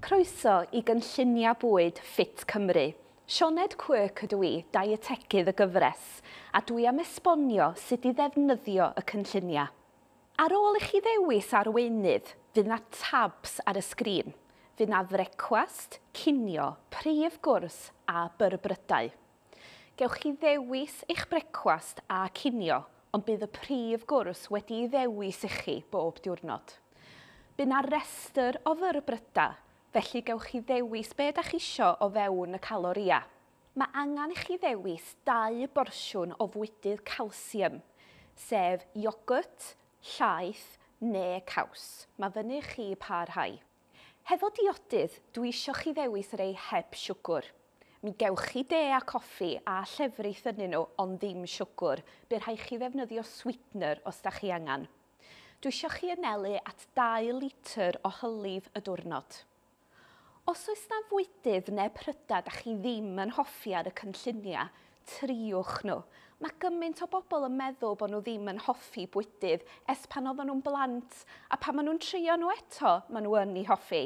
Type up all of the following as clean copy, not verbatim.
Croeso i gynlluniau bwyd Ffit Cymru. Sioned Quirk ydw i, dietegydd y gyfres, a dwi am esbonio sut i ddefnyddio y cynlluniau. Ar ôl i chi ddewis arweinydd, fydd 'na tabs ar y sgrin. Fydd 'na frecwast, cinio, prif gwrs a byrbrydau. Gewch chi ddewis eich brecwast a cinio, ond bydd y prif gwrs wedi'i ddewis i chi bob diwrnod. Bydd 'na restr o fyrbrydau, felly gewch chi ddewis be dach chi isio o fewn y calorïau. Mae angen i chi ddewis 2 borsiwn o fwydydd calsiwm, sef iogwrt, llaeth neu caws. Mae fyny i chi pa rhai. Hefo diodydd, dwi isio chi ddewis rei heb siwgwr. Mi gewch chi de a coffi a llefrith ynnyn nhw, ond ddim siwgwr. Bydd rhaid chi ddefnyddio sweetener os da chi angen. Dwi isio chi anelu at 2 litr o hylif y diwrnod. Os oes 'na fwydydd neu prydau da chi ddim yn hoffi ar y cynlluniau, trïwch nhw. Mae gymaint o bobl yn meddwl bod nhw ddim yn hoffi bwydydd ers pan oedden nhw'n blant, a pan maen nhw'n trio nhw eto, maen nhw yn eu hoffi.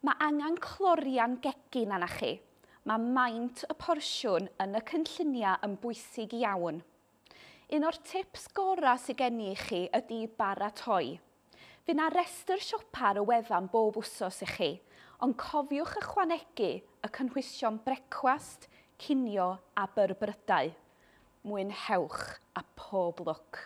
Mae angen clorian gegin arna chi. Mae maint y porsiwn yn y cynlluniau yn bwysig iawn. Un o'r tips gorau sydd gen i i chi ydy baratoi. Fydd 'na restr siopa ar y wefan bob wsos i chi, ond cofiwch ychwanegu y cynhwysion brecwast, cinio a byrbrydau. Mwynhewch a pob lwc!